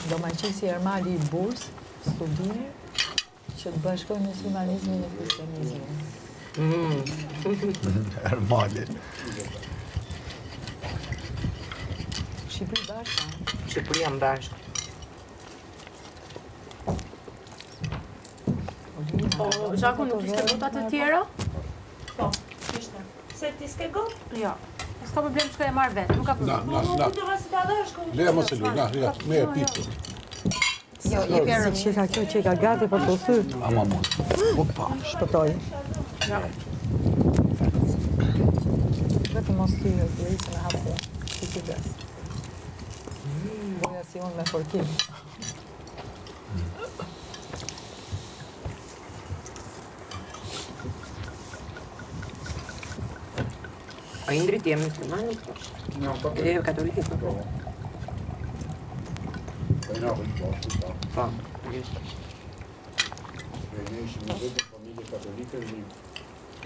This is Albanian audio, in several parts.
Do ma qesi Ermali i bursë, studimi, që të bashkoj muslimanizmin dhe kristianizmin. Mm. Ermali. Shqipëri bashkë, a? Shqipëri jam bashkë. Po, Zhaku nuk kishte gota të tjera? Po, kishte. Se ti s'ke gotë? Jo. S'ka problem shkoj e marr vetë, nuk ka Na, problem. na, Po, na. kujtova se ta dhash, ko. Leja mos e luj, na, ja, me e pipë. Jo, jepja rëmi. Që ka kjo që ka gati për të thy. Ama mos. Opa. Shpëtoj. Vetëm mos thyhet, dhe se me hapë. Si kujdes. Boja si unë me forkim. O Indrit, je musliman? Jo, po. Je katolik? Po. Po. Po. Po. Ne ishim në vetëm familje katolike në një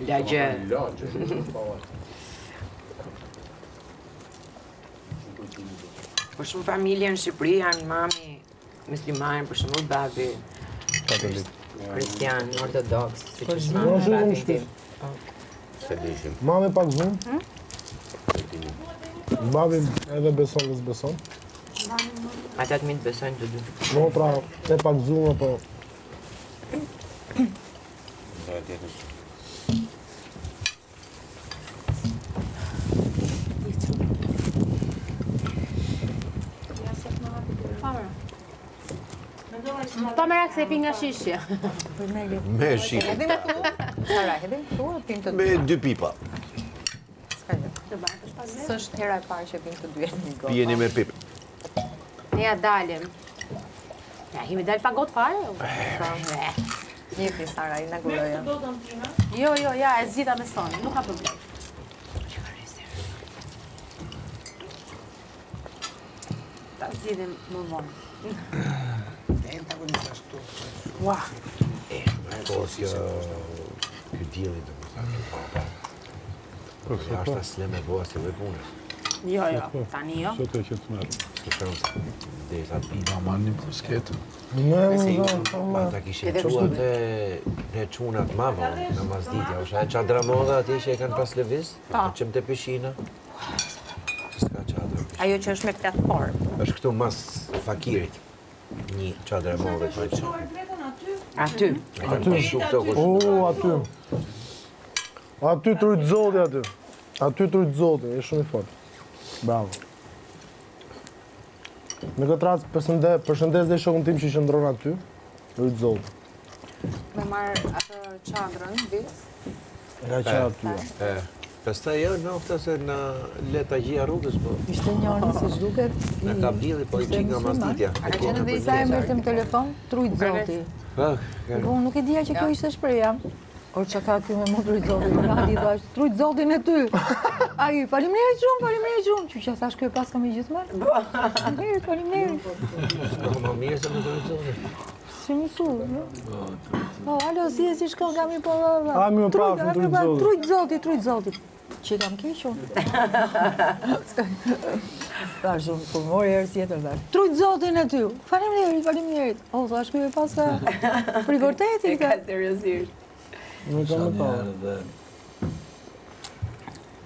Lagje. Lagje. Po. Po shumë familje në Shqipëri janë mami musliman, për shembull babi Katolik. kristian, ortodoks, siç Po, është zhvillim mami, shumë babi në tim. Se dishim. Mami pak zumë. Babi edhe beson dhe s'beson. Ata të mi të besojnë të dy. Motra e pak zumë, po Do të jetë. Pa merak se e pi nga shishja. Me shije. Hedhim këtu, Sara, hedhim këtu e pim të Me dyja. dy pipa. S'ka gjë. S'është hera e parë që pim të dyja në një gotë. Pijeni me pip. Ne ja dalim. Ja, kemi dalë pa gotë fare? jo? Jepi, Sara, inauguroja. Gotën time. Jo, jo, ja, e zgjidha me sonë, nuk ka problem. Ta zgjidhim më vonë. Ua, Po, kjo... Ky dielli, do më thënë, kjo papa. Po, jashtë as le me bo asnjë lloj pune. jo, jo, tani jo. Sot e që të merë. S'ke shans. Derisa pi. Ma marrë një brusketë. Ne, Se më ju, ata kishin qua te ne çunat ma vonë, në masditja, është ajo çadra modha atje që e kanë pas lëviz, Po. po qem te pishina. Se s'ka çadra. Ajo që është me platformë. Është këtu mas fakirit. Një çadër e madhe që është. aty. Aty. E kanë pashu këto kush. O, aty. Aty të rujtë zoti aty. Aty të rujtë zoti, është shumë i fortë. Bravo. Në këtë rast përshënde, përshëndes dhe shokun tim që qëndron aty. Rujtë zoti. Me marrë atë çadrën, vis. E ka qenë aty. E, pastaj jo, nofta se na le ta gjia rrugës, po. Ishte njëri, si duket, Na ka dielli, po i ishte qik nga musliman. masditja. A ka qenë edhe Isa e merrte në telefon, trujt zoti. Po, Po unë nuk e dija që kjo ishte shpreha. Or çka ka ky me mu trujt zoti, gati i thash, trujt zotin e ty. Ai, faleminderit shumë, faleminderit shumë. Që që thash ky e paska me gjithmonë. Faleminderit, faleminderit. Po, më mirë se më trujt zoti. Si mësu, jo? Po, alo, si e si shkon, kam i po, po, po. A, mirë, Trujt, prapë, a, trujt mirë, prapë, zoti. Trujt zoti, trujt zoti. Që kam keq unë. Thash unë, kur mori herë tjetër, thash, trujt zotin e ty. Faleminderit, faleminderit. O, thash, ky e paska për i vërtetë, E ka seriozisht. Nuk Sa kam një më parë. herë dhe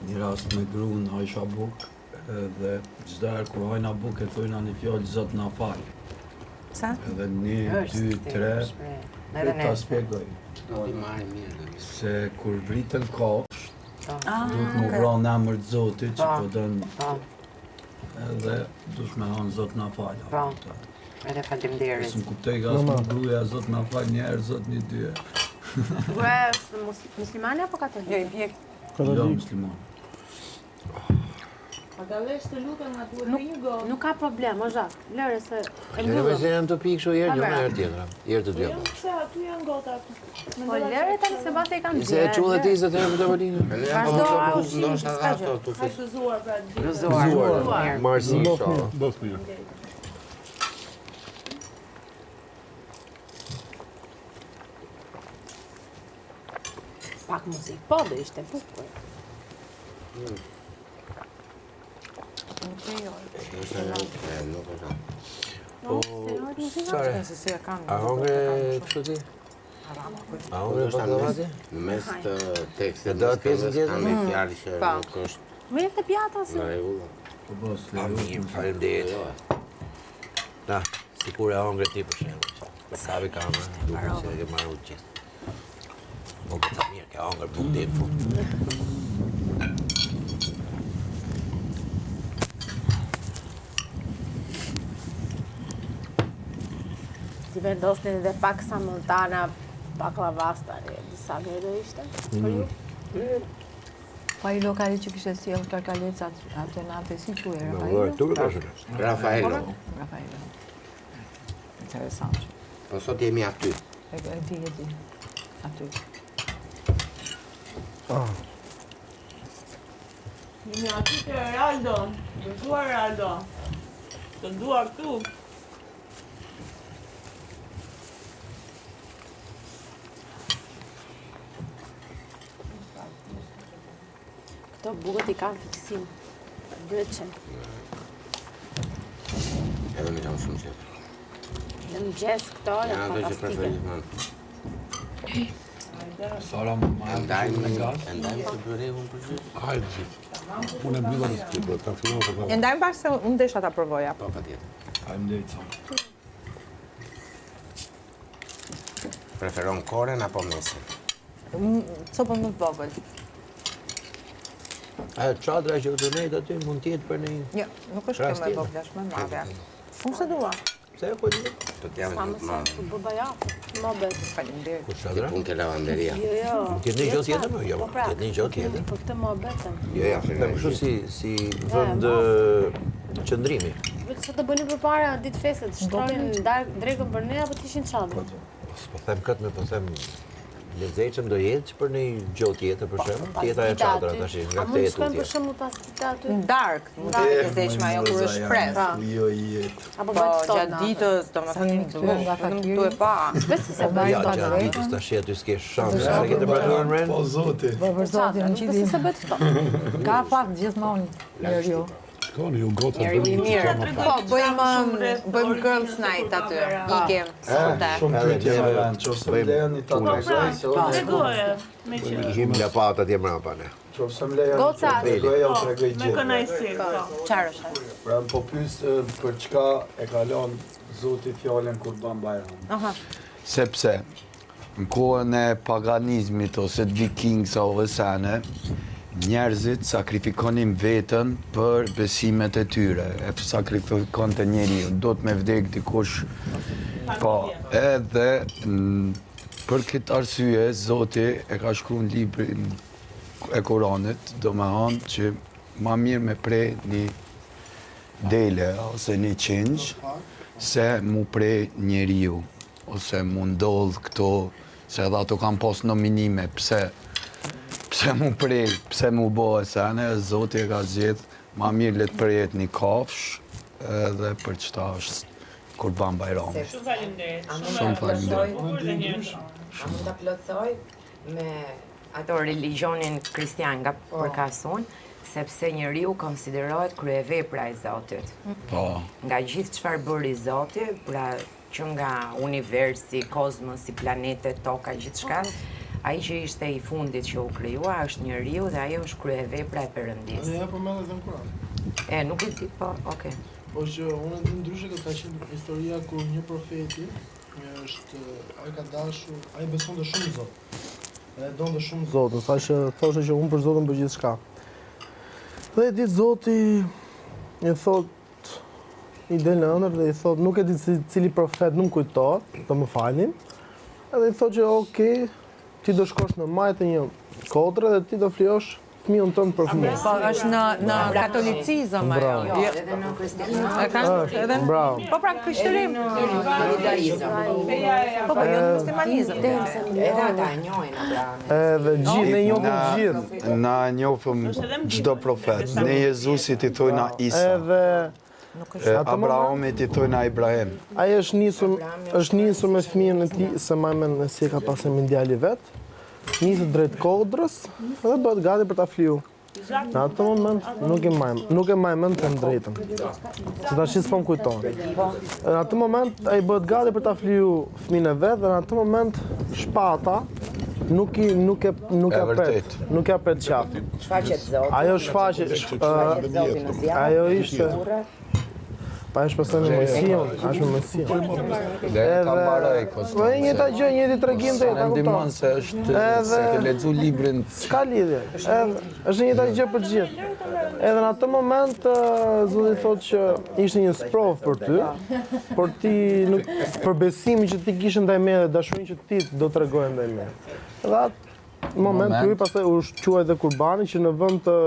një rast me grunë hajsha buk edhe çdo herë kur hajna buk e thojna një fjalë Zot na fal. Pse? Edhe një, Është dy, si tre, shpreh. dhe Edhe ne. ta spjegoj. Do t'i marrim mirë. Se kur vritën kafsh, Ah, duhet më vra në emër të Zotit që Po. po dën Po, edhe duhet me hanë Zot na fal. Po. edhe faleminderit. S'm kuptoj as më gruaja Zot na fal një herë, Zot një dy herë. Gruaja është mus- muslimane apo katolik? Jo, i bie Jo Katolik. musliman. A dallesh të lutem na duhet me një gotë. Nuk ka problem, o Zhak. Lëre se e Lëre me mbyllëm. se janë të pikë kështu herë njëra herë tjetra. Herë të Po dyja. jo, pse aty janë gotat. Po lëre tani se mbase i kanë Se e qulle ti zë të herë me tavolinë. Vazhdo, Po, ushqim, ndoshta s'ka edhe gjë. ato tu Ka gëzuar pra të gjithë. Gëzuar. Gëzuar. Marsi inshallah. Bëth mirë. Pak muzikë, po do ishte bukur. Nuk lejoj. Ndoshta e nuk është. Po, Sare, Se si e kanë. a hongre kështu ti? A hongre baklava ti? Në mes të tekstit, E do atë pjesën tjetër? Ka një fjalë që Pa. nuk është Më jep të pjata se. në rregull. Po po, Pa mirë, faleminderit. Jo. Na, sikur e hongre ti për shembull. Për kavi kamera, duket se e ke marrë u gjithë. Po po ta mirë, ke hongër bukë deri në fund. Ti vendosnin edhe pak samontana baklavas tani, disa mirë do ishte për ju. Po ai lokali që kishte sjell karkalecat atë natë si quhej Me Rafaelo? vëllai, tu ke pasur. Rafaelo. Rafaelo. Interesant. Po sot jemi aty. E, e di, e di. Aty. Jemi aty te Heraldo. Gëzuar Heraldo. Të dua këtu. Këto bukët i kanë fiksim. Duhet që. Edhe më kam shumë qejf. Në mëngjes këto Janë janë ato që preferoj fantastike. gjithmonë. Sara më E marrë ndajmë me gaz. e ndajmë të bërekun për gjithë. Hajde gjithë. Unë e mbylla në këtë, po ta fillova po E ndajmë pak se unë desha ta provoja. Po patjetër. Faleminderit Sara. Preferon koren apo mesin? Copën më të vogël. Ajo çadra që u të nejt aty mund të jetë për një Jo, nuk është kjo Rast më e tjetër. vogël, është më e madhe. Unë se dua. Pse po di? Do të jam Sa të më sa, madh. u bë baja, mohabet. Faleminderit. Ku çadra? Punë ke lavanderia. Jo, jo. Mund të jetë një gjë tjetër, më jo, Po mund pra, të jetë një gjë tjetër. Për këtë mohabet. them. Jo, ja, them kështu si si vend ë, qëndrimi. Vetë sa të bëni përpara ditë festës, të shtrojnë dark- drekën për ne apo të ishin çadër? Po s'po them këtë, më po them lezetshëm do jetë që për një gjë tjetër për shembull, Pas të jetë ajo dita çadra aty. tash nga A mund këtej të e shkojmë tutje. për shembull pas dita aty? Në darkë, mund të jetë e lezetshme ajo kur është fresk. Jo jetë. Apo Po, bëhet ftohtë gjatë natën? ditës, domethënë, Sa kemi nga vetëm fakiri. këtu e pa. Besi se Po, bëhet Ja, Mbajnë gjatë pa ditës tash aty s'ke shans. Sa ke temperaturën rend? Po zoti. Po për zotin, Nuk që besi di. se bëhet ftohtë. Ka fat gjithmonë njeriu. Shkoni, ju goca Njeriu i bëni mirë. që më Po, bëjmë bëjmë girls night aty. Ikim sonte. Shumë Edhe pyetje neve me vend, qofse më bëjmë lejoni ta punë. tregoj se unë e Tregoje, me që. Ishim lapat atje mbrapa ne. qofse më lejoni Goca. ta tregoj, ja u tregoj Me gjithë. kënaqësi, po. Çfarë është? ajo? Pra më po pyes e, për çka e ka lënë Zoti fjalën Kurban Bajram. Aha. Sepse në kohën e paganizmit ose të vikingsa ose sene, njerëzit sakrifikonin veten për besimet e tyre. E sakrifikonte njeriu, do të me vdek dikush. Po, edhe n- për këtë arsye Zoti e ka shkruar në librin e Kuranit, do me hanë që ma mirë me pre një dele ose një qingj, se mu pre njeriu, ose mu ndodh këto, se edhe ato kanë pas nominime, pse, pse mu pre, pse mu bo e sene, Zoti e ka zgjedh, ma mirë le të prejet një kafsh, edhe për qëta është Kurban Bajrami. Shumë faleminderit. Shumë faleminderit. Bukur dhe njerëz. A mund ta plotësoj me ato religionin kristian nga përkas unë, sepse njeriu konsiderohet kryevepra e Zotit. Po, Nga gjithë çfarë bëri Zoti, pra që nga universi, kozmosi, planete, toka, gjithçka, ai që ishte i fundit që u krijua është njeriu dhe ajo është kryevepra e Perëndisë. Ja përmend edhe në Kur'an. E nuk e di, po, okay. Po që unë e di ndryshe këtë ka qenë historia kur një profeti një është ai ka dashur, ai besonte shumë në Zot. Dhe e donte shumë Zotin, tha që thoshte që unë për Zotin bëj gjithçka. Dhe e ditë Zoti i thot i del në ëndër dhe i thot nuk e di si, cili profet nuk më kujtohet, do më falnin. Edhe i thot që okay, ti do shkosh në majë të një kodre dhe ti do flijosh fëmijën tënd për fëmijë. Po, është në në katolicizëm ajo. Bravo. Jo, edhe në kristianizëm. E kanë edhe në Bravo. Po pra në krishterim. Judaizëm. Po po jo në muslimanizëm. Edhe ata e njohin Abrahamin. Edhe gjithë, ne njohim gjithë. Na njohëm çdo profet. Ne Jezusit i thojna Isa. Edhe E, Abrahamit i thojna Ibrahim. ai është nisur është nisur me fëmijën e tij, se më mend si e ka pasur emrin djali vet. Niset drejt kodrës dhe bëhet gati për ta fliu. Në atë moment nuk e maj, nuk e maj mend të drejtën. Se tash s'po më kujtohet. Në atë moment ai bëhet gati për ta fliju fëmijën e vet dhe në atë moment shpata nuk i nuk e nuk e pret, nuk e pret qafën. Shfaqet Zoti. Ajo shfaqet, shfaqet Zoti në zjarr. Ajo ishte Pa e shpësën me Mojsiun, a është me Mojsiun. Dhe ta mbaroj, Kostan. Po e njëjta gjë, njëjti tregim të ta kupton. Ndihmon se është se ke lexu librin. S'ka lidhje. Edhe është e njëjta gjë për të gjithë. Edhe në atë moment Zoti thotë që ishte një sprovë për ty, por ti nuk për besimin që ti kishe ndaj meje dhe dashurinë që ti do tregoje ndaj meje. Edhe atë moment ky pastaj u quajt dhe kurbani që në vend të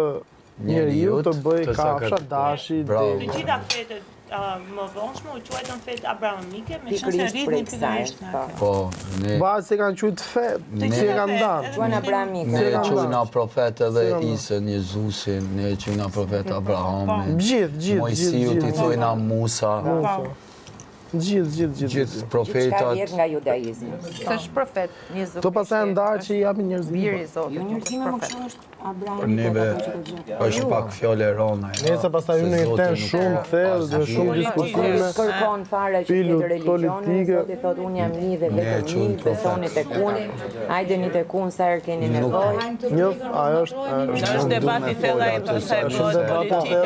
njeriu të bëj kafsha, dashi, Të gjitha fetë më vonshme u quajtën fetë abrahamike, me qenë se rridhnin pikërisht nga kjo. Po, ne... Ba, si kanë quajt fetë, si e kanë ndanë. Quajnë abrahamike. Ne e quajna profet edhe Isën, Jezusin, ne e quajna profet Abrahamin. Gjithë, gjithë, Mojsiut i thojna Musa. Gjithë, gjithë, gjithë. Gjithë profetat. Gjithçka vjen nga judaizmi. S'është profet, Jezu Këto pastaj janë ndarë që i japin njerëzimit. Biri i Zotit. Jo njerëzimi më kështu është Abrahami. Për neve është pak fjalë e rëndë. Nëse pastaj hynë në një temë shumë të thellë dhe shumë diskutime. Kërkon fare që të ketë religione, Zoti thotë unë jam një dhe vetëm një, besoni tek unë, hajdeni tek unë sa herë keni nevojë. Një, ajo është është debat i thellë ai pastaj bëhet politike.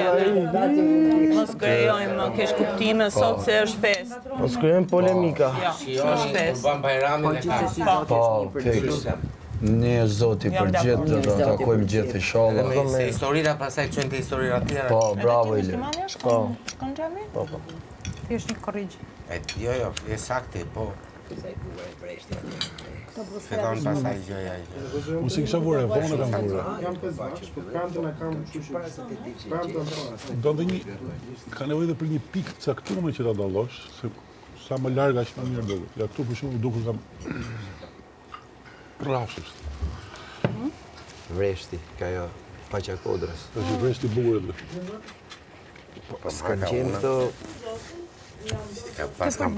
Mos krijojmë keqkuptime sot se është festë. Mos krijojmë polemika. Jo, është festë. Kurban Bajramin e ka. Po, fiks. Një Zoti për gjithë, do të takojmë gjithë inshallah. Se historira pastaj çojnë te historira tjera. Po, bravo Ilir. Po. Shkon në xhami? Po, po. Thjesht një korrigj. E, jo, jo, e saktë, po. Fillon pastaj gjëja. Unë si kisha vure, vonë kam vure. Jam pesë bashkë, po premten e kam kështu që premten po. Do dhe një, ka nevojë edhe për një pikë të caktuar që ta dallosh, se sa më larg aq më mirë duket. Ja këtu për shembull duket kam rrafsh është. Vreshti, ka jo faqja kodrës. Është një vresht i bukur aty. Po, s'kan qenë këto Pas kam,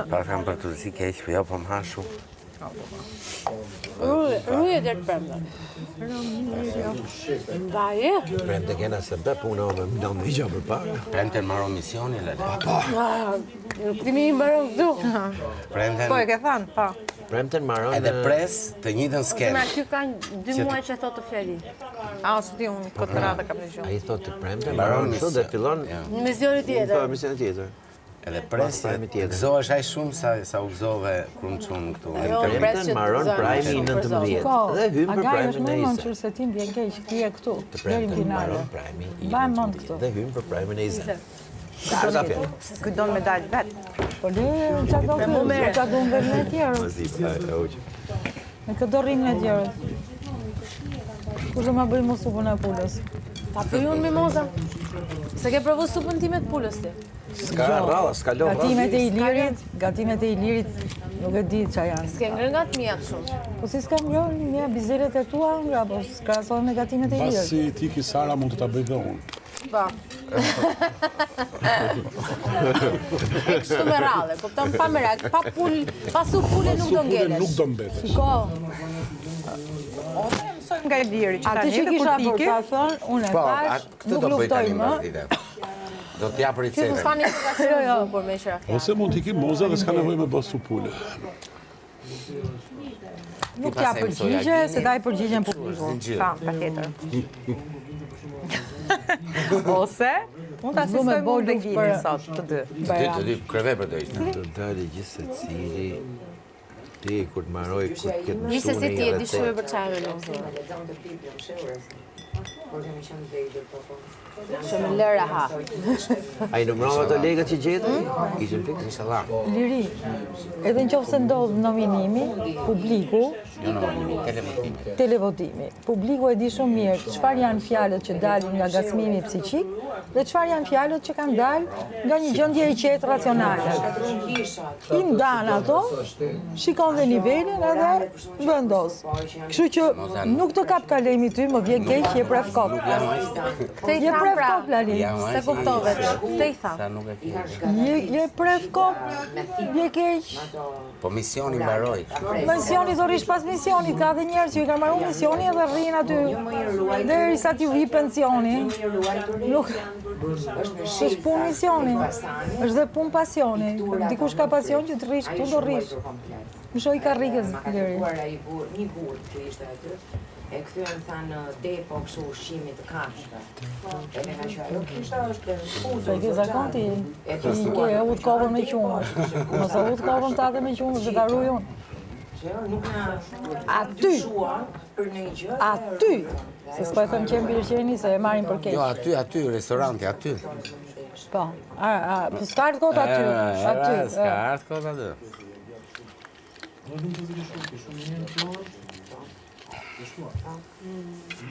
pas kam për të zi keq, po jo, po më ha shumë. Ruje dhe të premten. Mbaje. Premte kena se bë puna o me më ndonë gjë përpara. Premten mbaron misioni, lale. Po. Rrugëtimi i mbaron këtu. Premten... Po, e ke thënë, po. Premten mbaron... Edhe pres të njëjtën skenë. Ma ky ka dy muaj që thotë të fjali. A, ose ti unë këtë radhë kam dëgjuar. Ai thotë të premten mbaron kështu dhe fillon Në misioni tjetër. Po, misioni tjetër. Edhe pres Prime të gëzohesh aq shumë sa sa u gëzove kur më çuan këtu. Jo, Premten pres që të mbaron gëzohem prime i shumë për 19 Po, dhe hym për Agaj është prime më e i 20. mençur se ti më vjen keq, ti je këtu. Të Deri në premten finale. mbaron prime i Mbaj mend 19 këtu. dhe hym për prime e 20. Ka fjalë. Ky don me dalë vet. Po le, qa do ky, qa do unë vetë me tjerë. Mos i pa, e hoq. Me këtë do rrim ne tjerët. Kush do ma bëj mu supën e pulës? Ta bëj unë mimoza. Se ke provu supën time të pulës ti. S'ka rralla, s'ka lon rralla. Gatimet e Ilirit, gatimet e Ilirit, nuk e di qa janë. S'ke ngrënë nga të miat shumë. Po si s'kam ngrënë, mja bizelet e tua ngra, po s'krahasohen me gatimet e Ilirit. Pasi ti ki Sara mund të ta bëj dhe unë. Po. E kështu me radhe, kupton pa merak, pa pul, pa supë pule nuk do Pule ngelesh. nuk do mbetesh. Shiko, Ose e mësojmë nga Iliri që atë tani që dhe kur kisha për tiki, ta thënë, unë e Po, thash, atë këtë nuk do bëj luftoj tani më. mbas dite. Do t'jap Ky ricetën. fustani nuk ka qenë Jo, jo. bukur me qira fjalë. Ose mund t'i ki moza dhe s'ka nevojë me bë supule. Nuk t'ja përgjigje, se ta i përgjigjen publiku. Zinxhir. Pa, patjetër. Ose mund ta S'du me asistojmë bo unë dhe luftë Gini për- sot të dy. Të dy, të dy, kryevepër do ishte. Do dalë gjithsecili ti kur të mbaroj kur të ketë mësuar Gjithsesi ti e një di shumë recetë. për çaj me mimoza. Lexon të Biblën, fshehurës. Por kemi qenë të vegjël, po po. Shumë lëre ha. Ai numërova ato lekët që gjetën? Ishin fiks. Inshallah. Liri, edhe në qoftë se ndodh nominimi, publiku, Jo nominimi, televotimi. televotimi, publiku e di shumë mirë çfarë janë fjalët që dalin nga ngacmimi psiqik dhe çfarë janë fjalët që kanë dalë nga një gjendje e qetë racionale. I ndan ato, shikon dhe nivelin edhe vendos. Kështu që nuk të kap kalemi ty, më vjen keq, je pref kot. Këtë i Je kam. pref pra. kop, Lali. Se kuptove, te i tham. Sa nuk e ke. Je, je pref kop, je keq. Po misioni mbaroi. Misioni do rrish pas misionit, ka dhe njerëz që i kanë marrë misioni edhe rrinë aty derisa t'ju vi pensioni. Nuk është punë misioni, është dhe punë pasioni. Dikush ka pasion që të rrish këtu do rrish. Mëshoj karrikës Ma ka Leri. kërkuar ai burr, një burr që ishte aty, e kthyen tha në depo kështu ushqimi të kafshëve. Edhe nga që ajo kisha është e futur. Se e ke zakon ti, E ti ke e udh kokën me qumësh. Mos e udh kokën tate me qumësh dhe ta ruaj unë. Që nuk na Aty. dyshuan për ndonjë gjë. Aty! Se s'po e them qenë Birqeni, se e marrin për keq. Jo, aty, aty, restoranti, aty. Po, a, a, po s'ka ardhë kot aty, E, aty. e, S'ka ardhë kot aty. Do të të shumë, shumë mirë në Florë. Dështuar.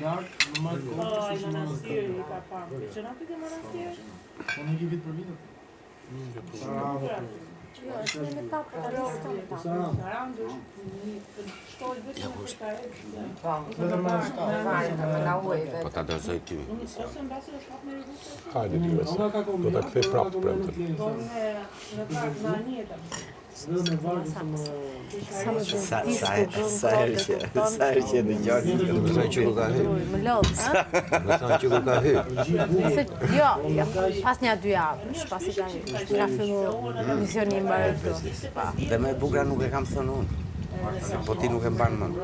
Lart, në majtë Po, kokës, ai është në manastiri i ka parë. Pëlqen aty ke manastiri? Po në një vit për vit. Sarandë. Jo, është një me tapë, tani s'ka me tapë. Sarandë. Sarandë është një shkollë vetëm me karet. Po, Vetëm me staf. varet nga uji Po vetë. ta dorëzoj ty. Ose mbase është hap me rrugë. Hajde, Lira, se do ta kthej prapë premten. Po me në park me anije tani. Vetëm me vargë të më... Sa më Sa bezdis sa kur bën sa kot herë e që kupton. sa herë që dëgjon. Do të thonë që ku ka hy. Më lodh, ha? Do të thonë që ku ka hy. Se, jo, jo, pas një dy javësh, pasi ka nga fillu misioni i mbaroi këtu. Pa. Dhe më e bukura nuk e kam thënë unë. Se po ti nuk e mban mend.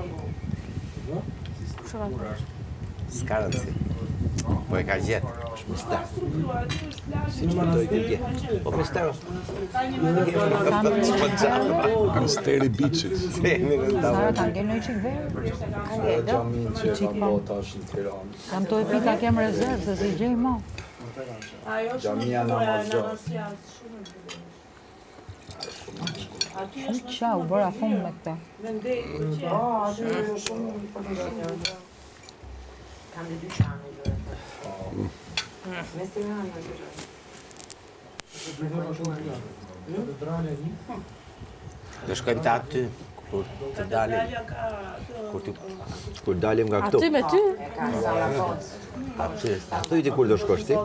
Kush e ka thënë? S'ka rëndësi. Po e ka gjetë. Është mister. Si Në dje. Po mister. Misteri Beachit. Sara, ka ngelë në çik verë? Ka ngelë, do? Xhamin që e kam bo tash në Tiranë. Kam to e pika kem rezervë, se si gjej mo. Ajo është shumë Xhamia e bukur, e namazgjah. namazgjah, shumë e bukur. Aty është më Qa, u bëra fund me këtë. Mendej, pëlqen. Po, aty është shumë përshtypje. Kam dhe dyqane gjëra. Mes Tiranës aty. Katedralja një. Do shkojmë te aty kur të dalim, Katedralja ka atë kur të Kur dalim nga këtu. Aty me ty? E ka salla kot. aty. Thuj ti kur do shkosh ti?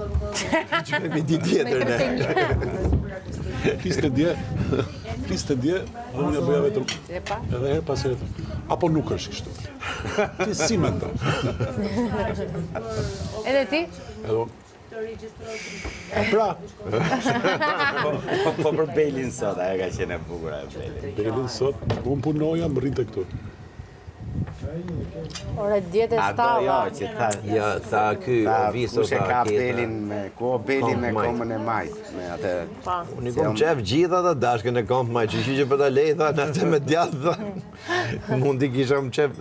Shkojmë ditë tjetër ne. Fliste dje, fliste dje, dhe unë ja bëja vetëm E pa? edhe herë pas here. Apo nuk është kështu. Ti si mendon? Edhe ti? Edhe unë, të regjistrosh. pra, Po, po, po për Belin sot, ajo ka qenë e bukur ajo Belin. Belin sot, unë punoja, më rrinte këtu. Ore, djetë e A do jo, stava. që tha, Ja, tha ky, tha o viso, kush e tha ka tjetra. Belin me, ku o Beli me Komb majt. komën e majt, me atë. Pa. Unë i kom qef gjitha ata dashkën e komp majt, që që për ta lej, tha, në atë me djathë, tha. Mundi kisha më qef.